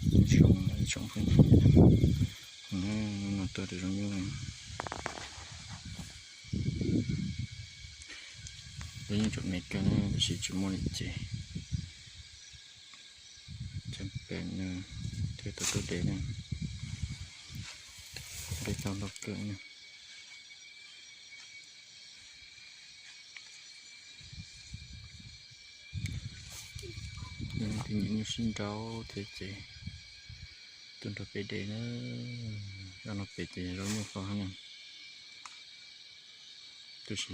Zoo, zoo phooj ywg, no tuaj rau zoo nyuj. Lub nyuj tseem me kawg na, tab sis tsis muaj li ces tseem pem no thiaj tau tuaj de na. De tau ntau kawg na. Tus nyiam nyuj sib nraus thiab ces tuaj nrog peb de na. Zaj no pem ces yog zaub nyuj qos na. Tab sis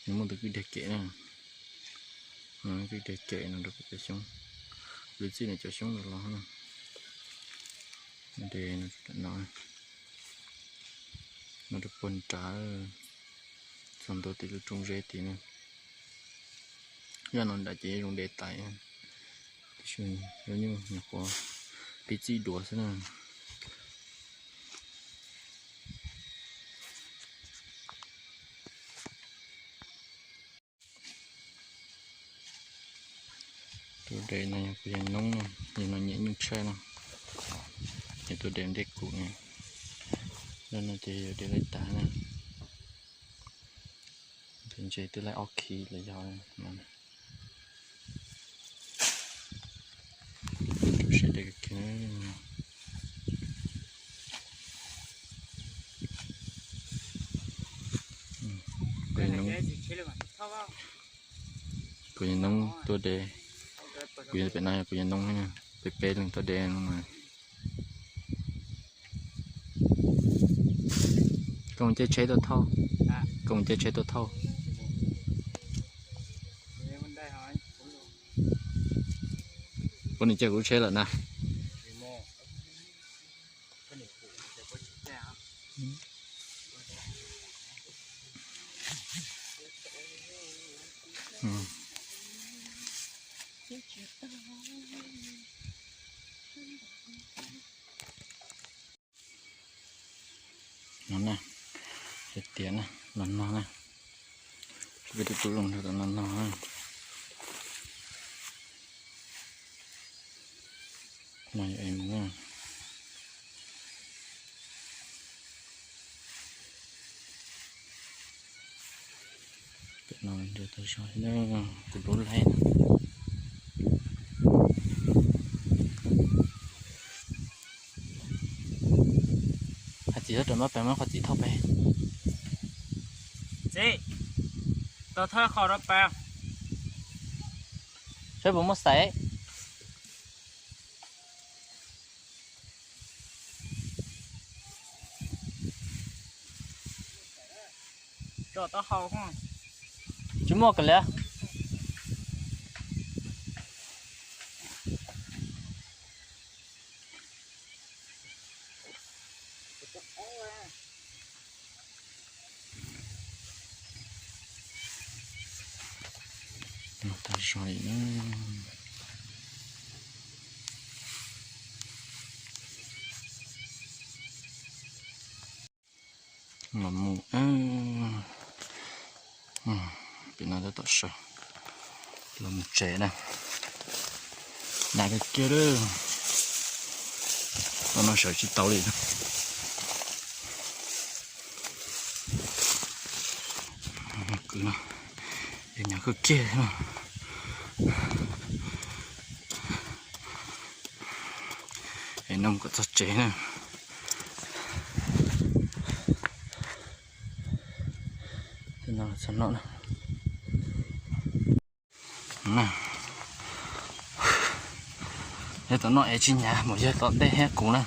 nws muaj tus kwj deg kem na. Kwj deg kem no rau pem cov xyoob. Lwm txij no cov xyoob los los na. De no, no rau puag nrad, txog ntua tim lub roob zeb tid na. Zaj no nram ces zoo de tais, tab sis zaub nyuj nyuam qhuav pib txij duav xwb na. Tus de no yog kuv yawg Noob na, yawg no nyiam nyuj tshaj na. Yog tus de ntej kuv na, no ces yog de laij tas na. Tus ntses twb laij ob khib los yog no. Rau siab de kawg. Kuv yawg Noob, kuv yawg Noob tuaj de, kuv yawg pem no yog kuv yawg Noob, peb peb leeg tuaj de no mas. Koj mus caij tsheb tuaj thauj, koj mus caij tsheb tuaj thauj. Koj nim caij kuv lub tsheb lawm na. No na, tias na, los no na, peb tus tub zoo nrog tau no no na. No yog es mus na. Pem no nrog tau zog na, kuv lub laij na. Hais txiv thauj rau mab pem, muab qhov txiv thauj pem. Txiv, tau thawj qhov rau pem. Saib puas muaj xaiv. Tsis muaj kav liam. Tau zoo li na. Los mus, pem no tab tom sawv, los mus tsev na. Nag kawg kiag lawm, no sawv tsis tau li. Kwv no, es nag kawg kiag no. Es no mus kom txog tsev na. Txog no na. Yog tom no es tsis hnyav mus yog tom ntej thiab kuv na.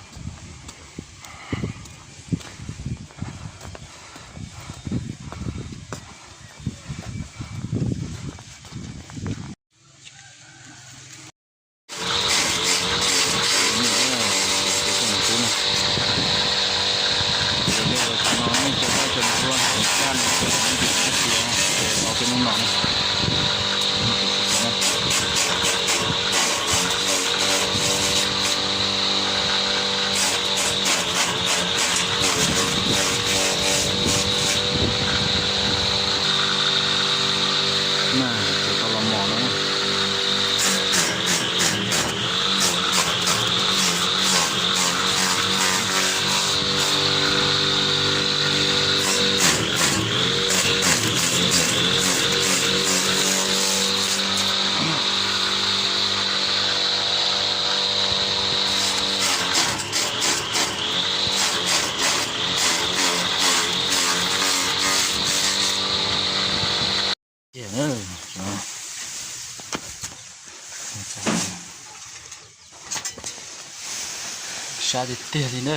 Sab tiag tiag li na.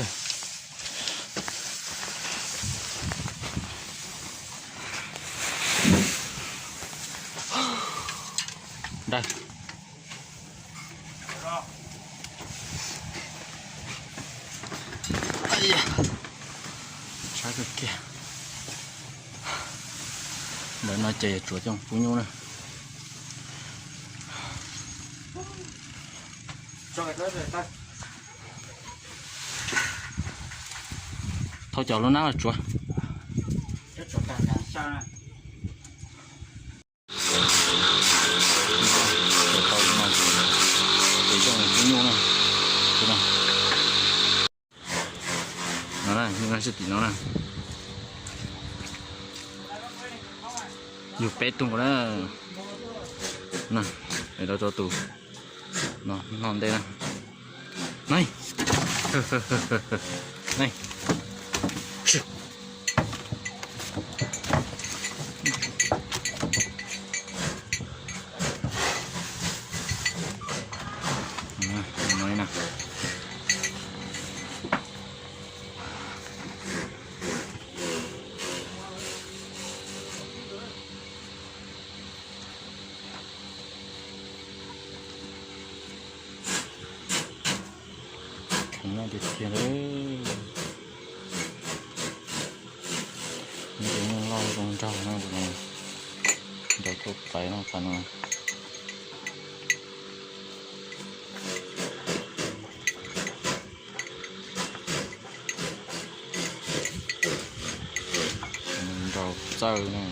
Sab kawg kiag. Ntawm no ces yuav tsuav coj pub nyuj na. Thauj cov lub nab los tsuav. Tau no ces coj pub nyuj na. No na, nyuj nyob sab tim no na. Yug peb tug na. Na, rau rau tus no noj ntej na. Nai. Nai. Heev tiag tiag li. Nws tus nyuj loj zoo nraug na, tus no nraug thauj txais no qhov no. Nraug txawj na,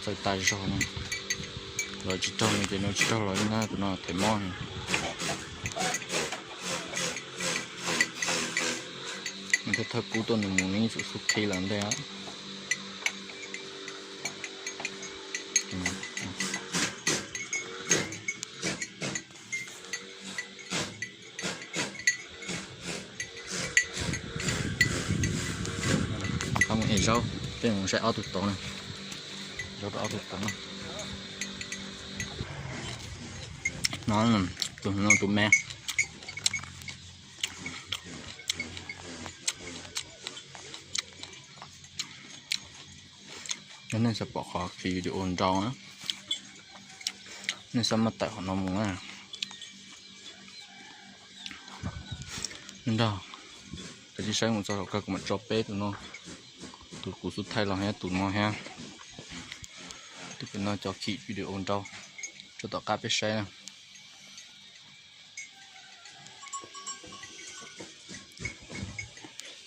txawj tag zog na. Los tsis raug no ces nws tsis raug los li na, tus no them mob. Nws thiaj thawj kub tuaj nws mus, nws yeej tsum xub qhib lawm ntej. Qhov mus ev zaub, peb mus saib ob tug tod na. Zaub rau ob tug tod na. No, tus no tus me. Yog nej xav pom qhov video nrau na, nej xav muab tawm qhov no mus na. Nrau, kav tsij saib mus txog thaum kawg kuv mam tso peb tus no, tus kuv xub thaij los thiab tus no thiab. Tus pem no cov khij video nrau, tso tom qab peb saib na.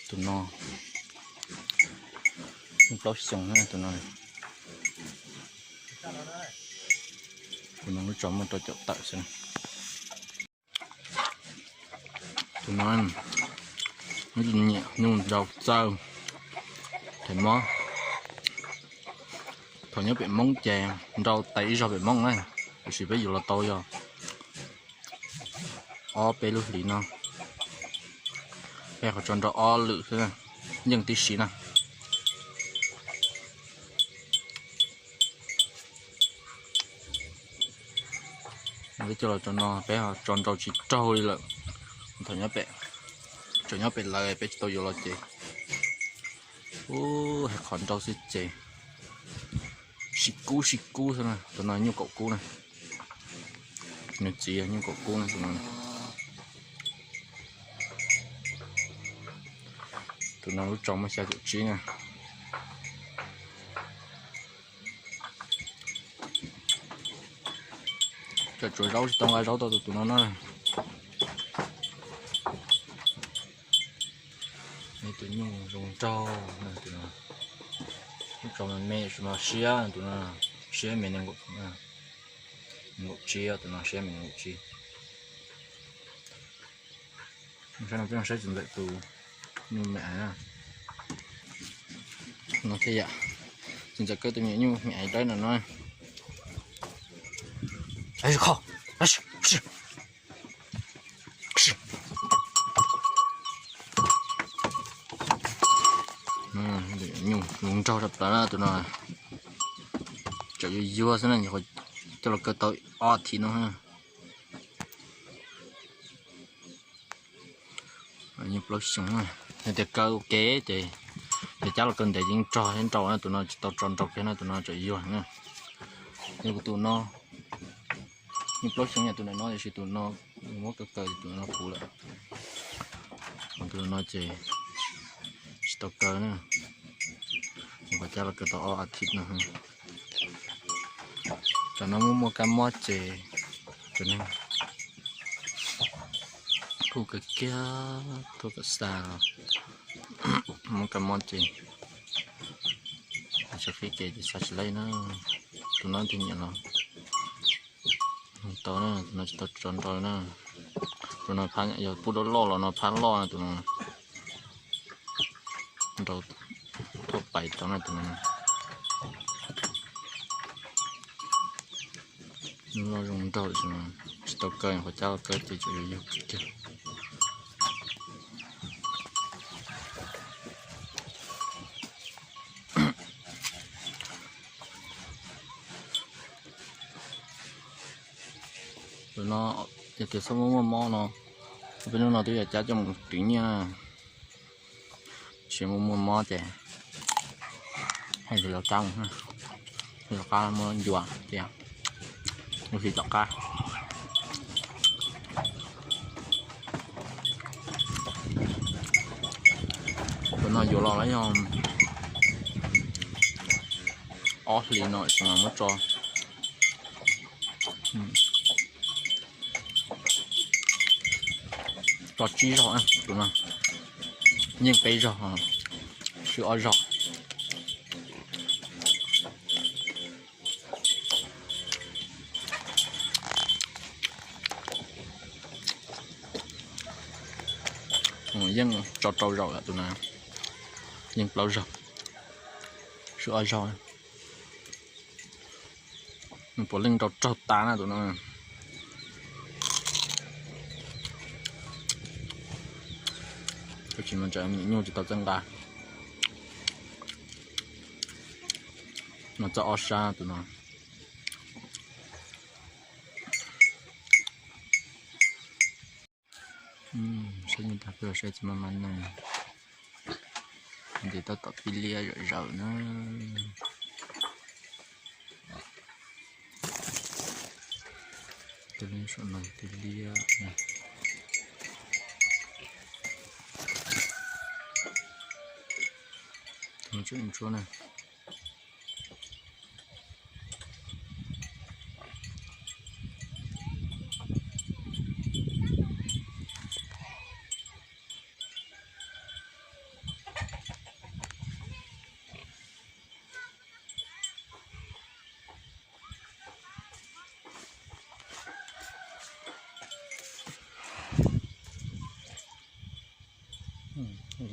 Tus no, plaub xyoos na tus no. Tus no lub tso muaj rau caum tawm xwb. Tus no, nyiam nyuj nrau txawj, them mob. Thaum nyob pem Hmoob ces nrau tais ib zaug pem Hmoob na, tiam sis peb yuav los tau yog ob peb lub hlis no. Peb ho tso nrau ob lwm xwb, yeej tib si na. Peb coj los tso no peb ho tso nrau tsis raug li lawm. Thaum nyob pem, tseem nyob pem lawv peb tsis tau yuav los ces, ub, hais qhov nrau xwb ces sib kub sib kub xwb na. Tus no nyuj kaum kub na. Nws txiv yog nyuj kaum kub na tus no. Tus no lub tso muaj xya caum tsib na. Tseem tsuav zaub tsis tau nqa zaub tau tus tus no na. Tus nyuj zoo nraug, lub tso me me tsis mas siab, tus no siab me nees nkaum, nees nkaum tsib, tus no siab me nees nkaum tsib. Saib no peb saib txiv ntxawm tus nyuj me aiv na. No thiab yam, txiv ntxawm kawg tus me nyuam nyuj me aiv dawb no no. Nyuj zoo nraug rau plaws na tus no. Tseem yuag yuag xwb na, coj los kaw tau ob thiv no. Yeej plaub xyoo na. Yog tias kaw ua ke ces, ces cab los kaw ntev yeej rog thiab nrau na, tus no tsis tau tso nrau kiag na, tus no tseem yuag na. Yog tus no yeej plaub xyoo yog tus no, tiam sis tus no muab kaw kaw tus no puv lawm. Tus no ces tsis tau kaw na, qhov cab los kaw tau ob as thiv no. Cov no muaj muaj kab mob ces tus neeg kuj kaw kiag tuaj kom xa los muaj kab mob ces tso qhib kev ces xa tsis laib na. Tus no tig nyiam los tau na, tus no tsis tau tso nrau na. Tus no phab yog pub loj loj los no phab loj na, tus no nrau tuaj pais tau na, tus no loj zoo nraug, tsis tau kaw, qhov cab los kaw ces tseem yuag kiag. Tus no yog tias xub muaj muaj mob no, peb hnub no twb yog cab coj mus twv nyiaj na. Tsis muaj muaj mob ces hais tias lawv qab, lawv qab muab ncua tias lub hlis tom qab. Tus no yuav los lawm yog ob hlis no tsis mas muab tso, tso tsib zaug, tus no yeej peb zaug, swb ob zaug. Yeej tso rau zaum lawm tus no, yeej plaub zaug, swb ob zaug. Puav leej nrau raug tas na tus no. Tab sis mas tsam me nyuam nyuj tsis tau txawj nqa. No txawj ob sab tus no. Saib nyuj tag peb los saib tsis maj maj neeg. Ntes tab tom pib liab zom zaws na. Tej liab saum no tej liab. Tus no tseem ntsuab na.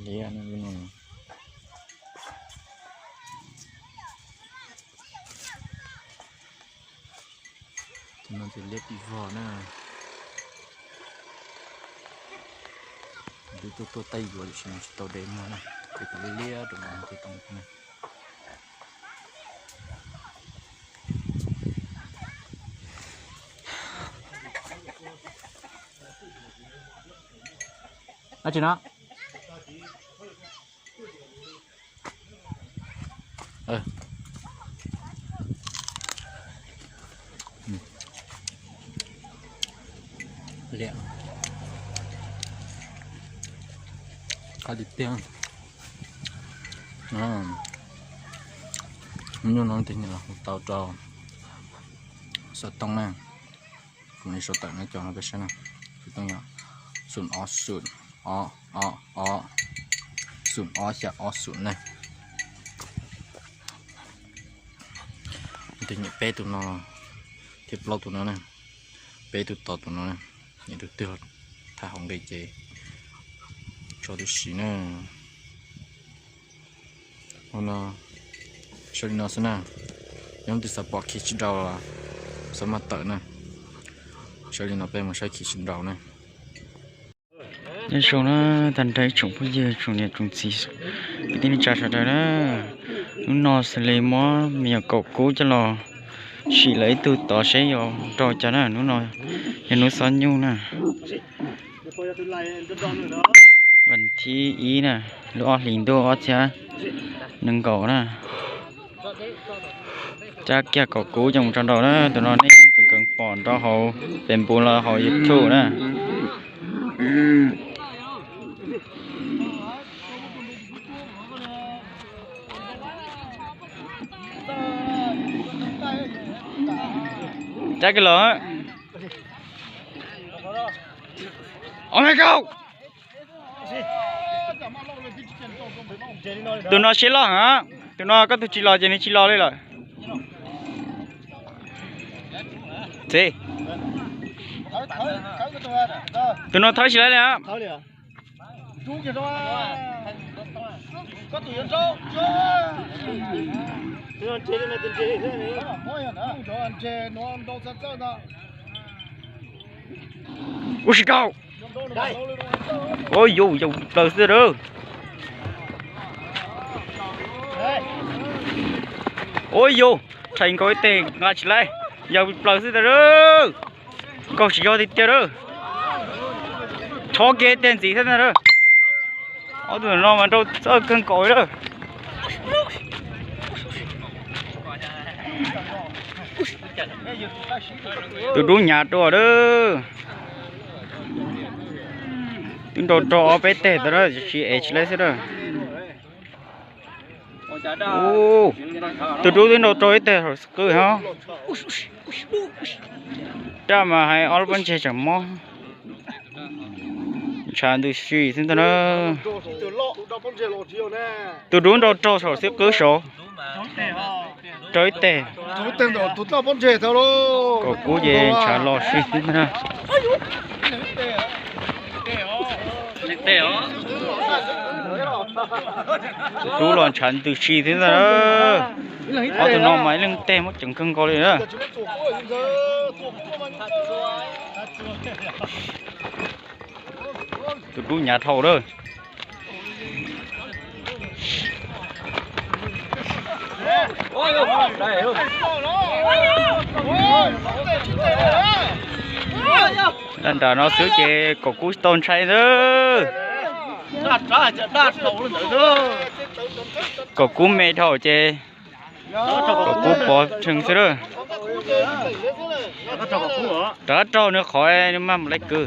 Liab no, tus no ces liab pib vog na. Twb tuaj tuaj taij yuav tiam sis mas tsis tau de muag na, ces kuv liab rau no ces tau na. Dab tsi no? Liam qab tiag tiag. Nyuj no tig nyiam los hu tau rau xov tooj na. Kuv nej sau tawm no cov no peb saib na. Xov tooj yog xum ob xum ob ob ob xum ob xya ob xum na. Tig nyiam peb tus no thiab plaub tus no na. Peb tus tod tus no na. Nyiam tus twg los tham hauv nqi ces tso tib si na. Ua no, sawv li no xwb na. Yog leej twg xav pom khi tsis daus los xav maj tawm na. Sawv li no peb mus saib khi tsis daus na. Nyob zoo na, tag nrho ib tsoom phooj ywg tsoom niam tsoom txiv kwv tij neej tsa sawv daws na. Hnub no xws li muab me nyuam kaum kub coj los sim lawv ib tug tod seb yuav nrau cas na. Hnub no yog hnub xob nyuj na. Vas thib ib na, lub ob hlis ntuj ob txhiab nees nkaum na. Cab kiag kaum kub coj mus tso nraum na, tus no nej kawm kawm pom nrov hauv Facebook los hauv YouTube na. Cab kiag los. Oh my God! Tus no siab loj heev, tus no koj tus tsis los ces nws tsis los li lawm. Txiv, tus no thawb tsis laib li. Ua si kau. Ua yus, yau plaws xwb lawm. Ua yus, rhais nkaus ib teg nqa tsis laib, yau plaws xwb tas lawm. Nkaug tsis yog tiag tiag lawm. Chob kiag ib teg ntxiv thiab ntag lawm. Ob tug no mas nrau txawj kawg nkaus li lawm. Tus dub nyav dua lawm. Twb nrau rau ob peb teg tau lawm, tsis ev tsis laib xwb lawm. Tus dub twb nrau rau ib teg hauv xwb qwb os. Raj mas hais ob lub pob ntseg tseem mob. Ntshav ntws si xwb ntag na. Tus dub nrau rau saum xwb qwb saud. Rau ib teg. Kaum kub ces ntshav los si xwb ntag na. Tus dub los ntshav ntws si xwb ntag na. Ob tug no mas ib leeg teg muab ceev kawg nkaus li na. Tus dub nyav dhau lawm. Dab nram no xwb ces kaum kub tsis tau ntshai ntag. Kaum kub me dhau ces kaum kub pov rhees xwb lawm. Rov qab raug nws qhov nws maj mus laij kwv.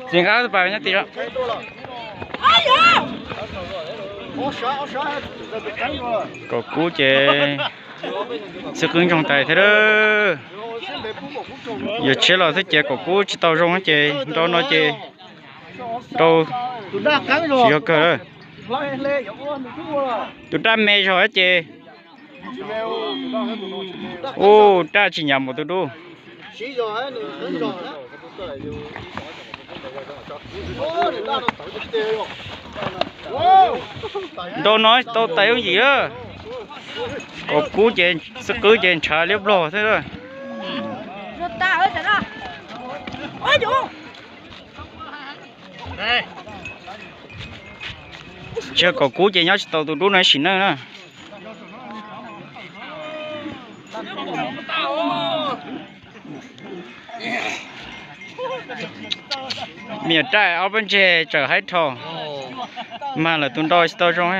Txiv nqa tus pas nyob tim. Kaum kub ces xwb qwb ntsoog tais thiab lawm. Yuav tshiab los xwb ces kaum kub tsis tau zoo ces nrau no ces nrau tsis yog kawg lawm. Tus daj me zog ces, u, daj tsis nyav npaum tus dub. Nrau no tau tais yooj yim lawm. Kaum kub ces xwb qwb ces ntshav liab ploog xwb lawm. Tsis yog kaum kub ces nyob tsis tau tus dub no sim neej na. Me nyuam daj ob peb ntseg tsawm haib rho, mag lawm tus nrau tsis tau zoo.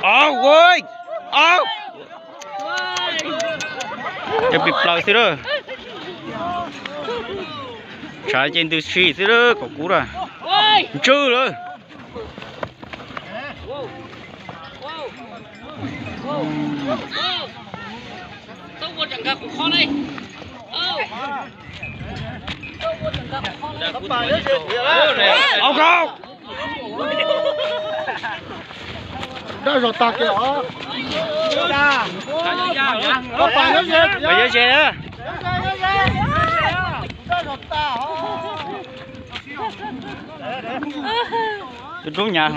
Au, au, cov pim plaws xwb lawm. Tshav ces ntws si xwb lawm, kaum kub lawm. Ntswj lawm. Au, kaum. Daj zog tag kiag os. Koj pas nyob ze, nyob ze na. Daj zog tag os. Tus dub nyav.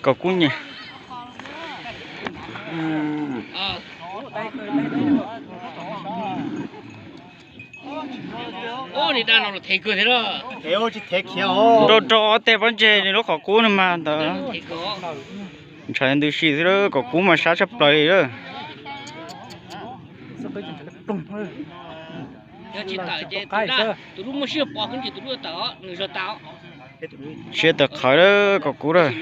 Kaum kub nyav. Nrau rau ob teg pob ntseg nws lub qhov qub no mas ntawd. Ntshav ntws si xwb lawm, kom kub mas sab tshaj plaws li lawm. Siab tawm qhawv lawm, kom kub lawm.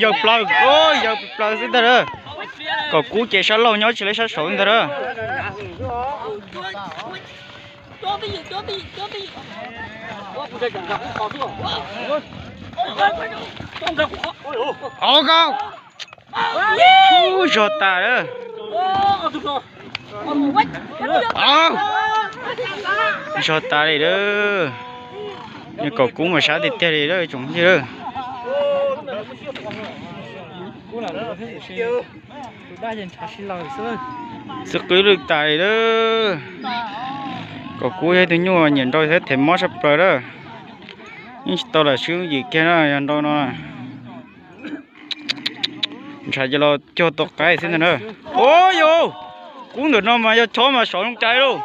Yawg plaws, yawg plaws xwb ntag lawm. Kom kub ces sab laug nyob tsis lawv sab saud ntag lawm. Ob kaum. Zog tas lawm. Zog tas li lawm. Kom kub mas sab tiag tiag li lawm tsoom phooj ywg. Xwb qwb lwj tas li lawm. Kom kub yog ib tug nyuj nyiam nrau thiab them mob sab plaws lawm. Yeej tsis tau lam swb yim kiag na yog nrau no. Ntshav ces los cuag tau qaib xwb ntag na. Ua yus, kub ntawm no mas yog chob mas saum zoo cai lauj.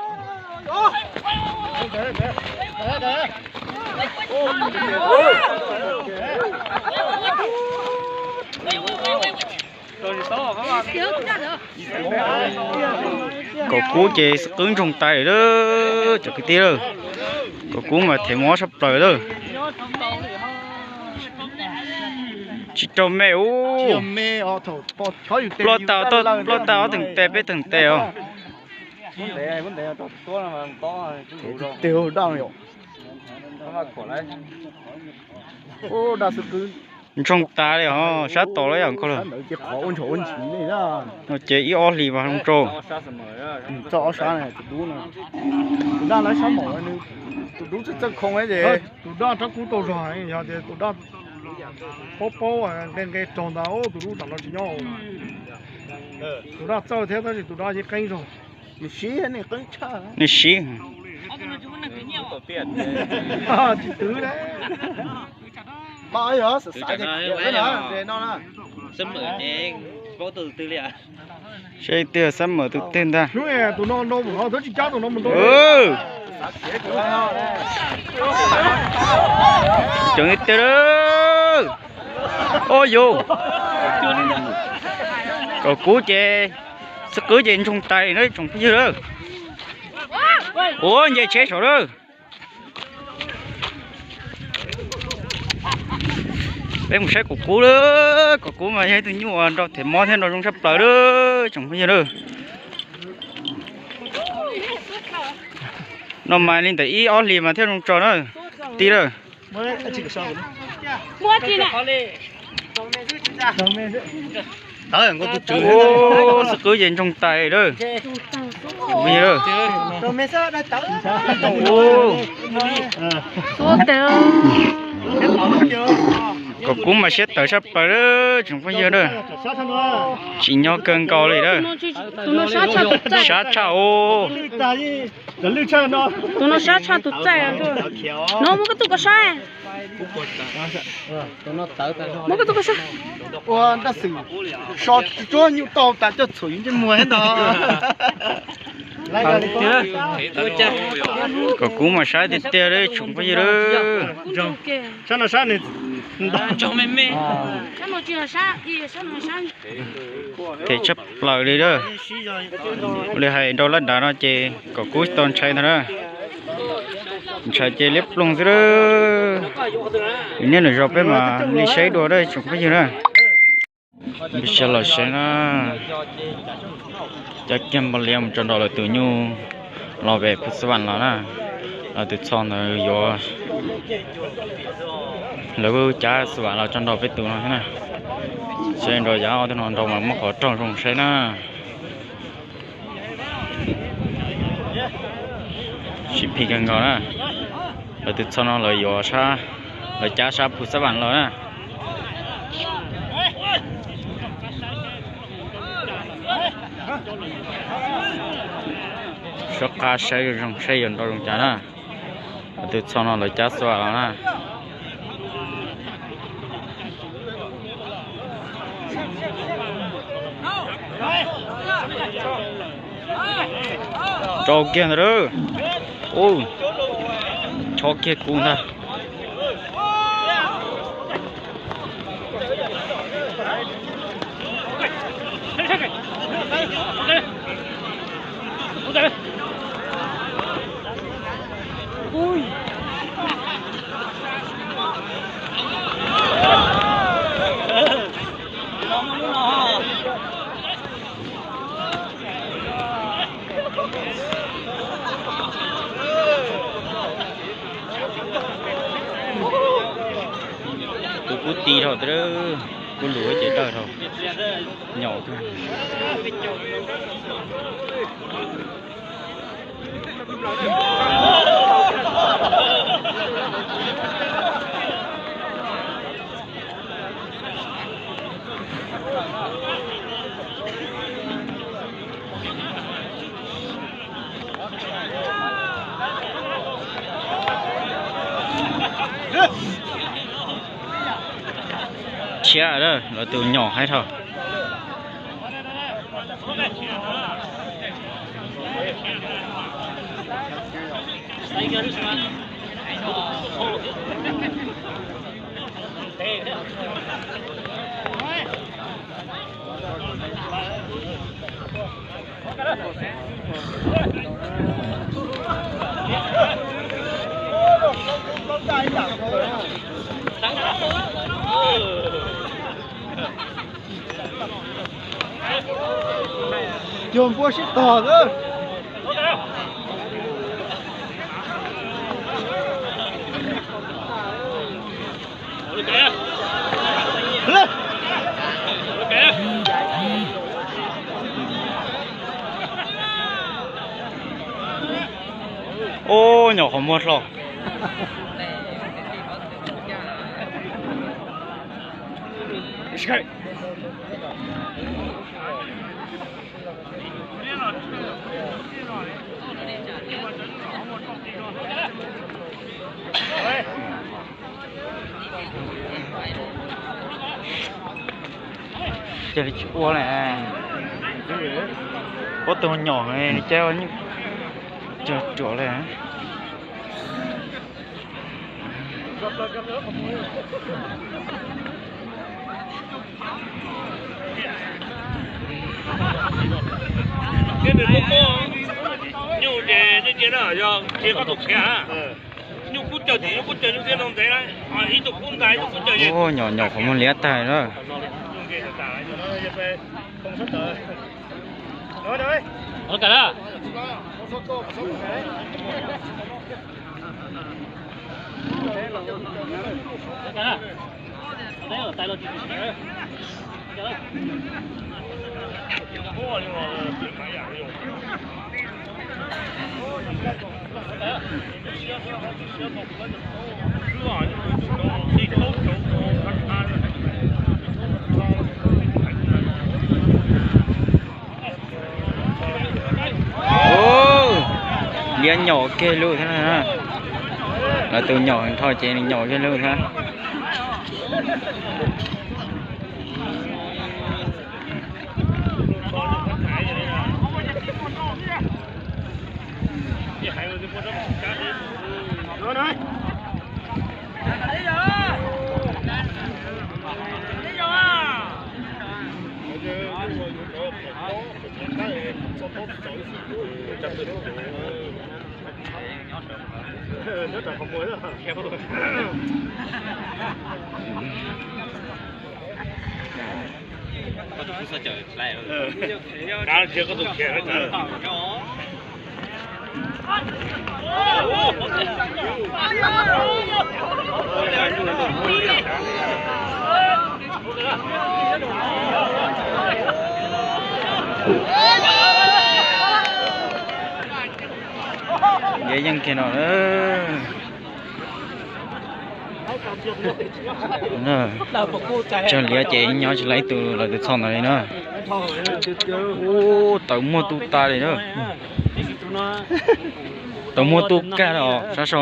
Kom kub ces xwb qwb ntsoog tas lawm cov kwv tij lawm. Kom kub mas them mob sab plaws lawm. Tsis raug me ub. Ploj tas, ploj tas ob teeg tes peb teeg tes os. Ntsoog tas li os, sab tod lawm yog nkauj lawm. Ces ua ntshis ua ntshis li no ces ib ob hlis mas zoo tso. Txog ob sab, tus dub no, tus daj lawv sab maum, tus dub txawj txawj khoo ces tus daj rab kub tau zog, yog tias tus daj paub paub nqe nqe raug ntawd tus dub tam no tsis nyob. Tus daj txawj thiab tab sis tus daj yeej qeeb zog. Nws siv nws qeeb tshaj. Nws siv. Tsis twv li. Xav xav no, seb twg xab mawm tus twg ntag. Hnub tus no nrau mus no, twb tsis cab tus no mus nrau. Coob tiag tiag. Ua yus, kom kub ces xwb qwb ces ntsoog tais na tsoom phooj ywg lawm. Ua nce tsheb saud lawm. Peb mus saib kom kub lawm, kom kub mas yog ib tug nyuj uas nrau them mob thiab nrau zoo tshaj plaws lawm tsoom phooj ywg lawm. No mas li ntawm ib ob hlis mas thiaj zoo tso na tij lawm. Xwb qwb ces ntsoog tais lawm. Kom kub mas siab tawv tshaj plaws lawm tsoom phooj ywg na. Tsim nyog kawg nkaus li lawm. Sab tshaj os. Tus no sab tshaj tus txaij. No muab koj tug ko sab. Muab koj tug ko sab. Ua ntaj xwm so tsuab nyuj tau tas coj txhuam yus ntsej muag ntag. Kom kub mas sab tiag tiag li tsoom phooj ywg lawm. Them tshaj plaws li lawm. Ua li hais nrau laj dav no ces kom kub tau ntshai ntag na. Ntshai ces liab ploog xwb lawm. Niaj lwm zaus peb mam li saib dua na tsoom phooj ywg na. Npis sab los saib na. Cab kiag npog liab mus tso nrau lawv tus nyuj los pem phu xab vam los na. Lawv tus txho ntawd yuav, lawv cab xab vam los tso nrau peb tus no thiab na. Saib nrau yav ob tug no nrau mas muab qhov raug zoo saib na. Sib phim kawg nkaus na. Lawv tus txho no lawv yuav sab, lawv cab sab phu xab vam los na. Rov qab saib zoo zoo saib yuav nrau zoo cas na. Tus txog no lawv cab xua los na. Rau kiag ntawd, chob kiag kuv ntag. Tus kub ti dhau, kub lus ces dawj dhau. Nyaum kawg. Thiab lawv tus nyom haib dhau. Cog npua sib tog xwb. Ub, nyuam qhuav muag hlo. Cia li tsis ua li. Ua tus nyom caij cog ruam li. Ces nws muaj pob nyuj ces cia no yog cia koj tus khiav. Nyuj kub cawg tim nyuj kub cawg nyuj thiab no ntev na. Ib tug kub ntais nyuj kub cawg. Nyom nyom qhov muag liab tag na. Ub, liab nyom kiag lug thiab na. Lawv tus nyom nrho ces nws nyom kiag lug thiab. Yeej yeej kiag no. Tsawg liab ces nyob tsis laib tus lawv tus txog ntawd li na. Ub, tawv muag tu tas li na. Tawv muag tu kag li os sab so.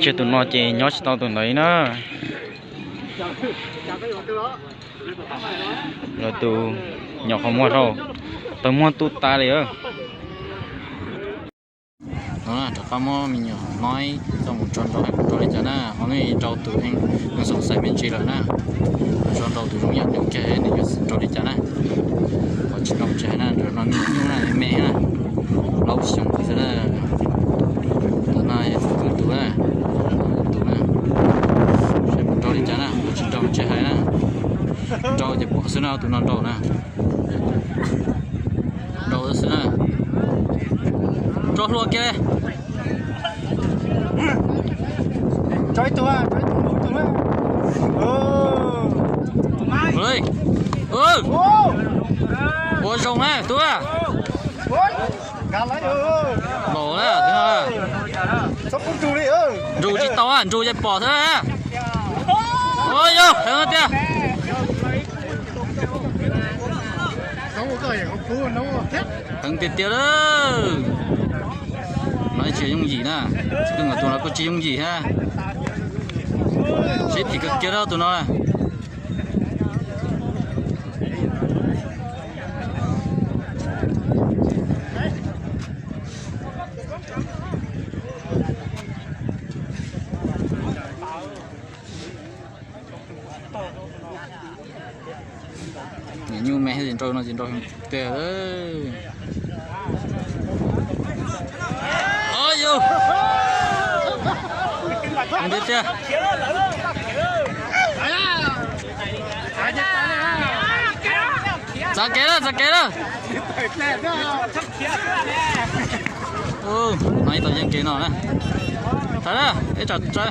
Tseg tus no ces nyob tsis tau tus ntawd li na. Lawv tus nyuam qhuav muag rau, tawv muag tu tas li. No rov qab muab me nyuam no coj mus tso nrau, nrau li cas na, ho nws rau tus neeg xoom xaim me ntsis lawm na. Tso nrau tus zoo yam nyuj kiag nws yuav nrau li cas na. Qhov tsis nrau tsis hais na, nrau no me nyuj na, me na, plaub xyoo xwb na. Tus no yog tus na, tus na. Seb puas nrau li cas na, qhov tsis nrau tsis hais na. Nrau ces pom xwb na, tus no nrau na. Nrau xwb na. Tso hlua kiag. Tso ib tug, tso ib tug, ib tug na. Ua zoo na tub. Laus na, nrus tsis tau, nrus ces pom xwb. Yog heev tiag. Heev tiag tiag lawm. No tsis yooj yim na, tsis pheej tus no kuj tsis yooj yim thiab. Sib phim kawg kiag tus no. Niam nyuj me thiab, nrau no ces nrau tiag. Yus, tiag tiag. Txav kev na, txav kev na. No ib tau yeej kev no na. Txav na, ib tsam txav.